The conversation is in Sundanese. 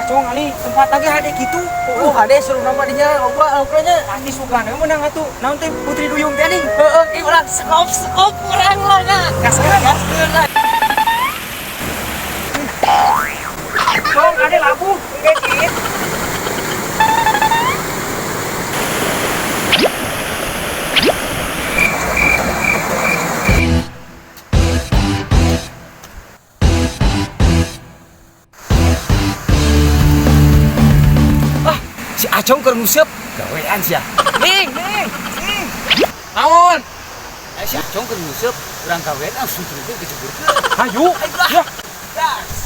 Cong ali tempat lagi hade kitu. Oh, hade seru nama dinya, loba lauknya. Pasti suka menang atuh. Naon teh Putri Duyung teh nih. Heeh, ki urang sekop-sekop urang lah nya. Gaskeun, gaskeun lah. Cong ade labuh, engke kieu. Ah, si Acong keur nguseup, gawean sia. Ning, ning, ning. Naon? Eh, si Acong keur nguseup, urang gawean langsung turunkeun kejeburkeun. Hayu. Ayo lah. Gas.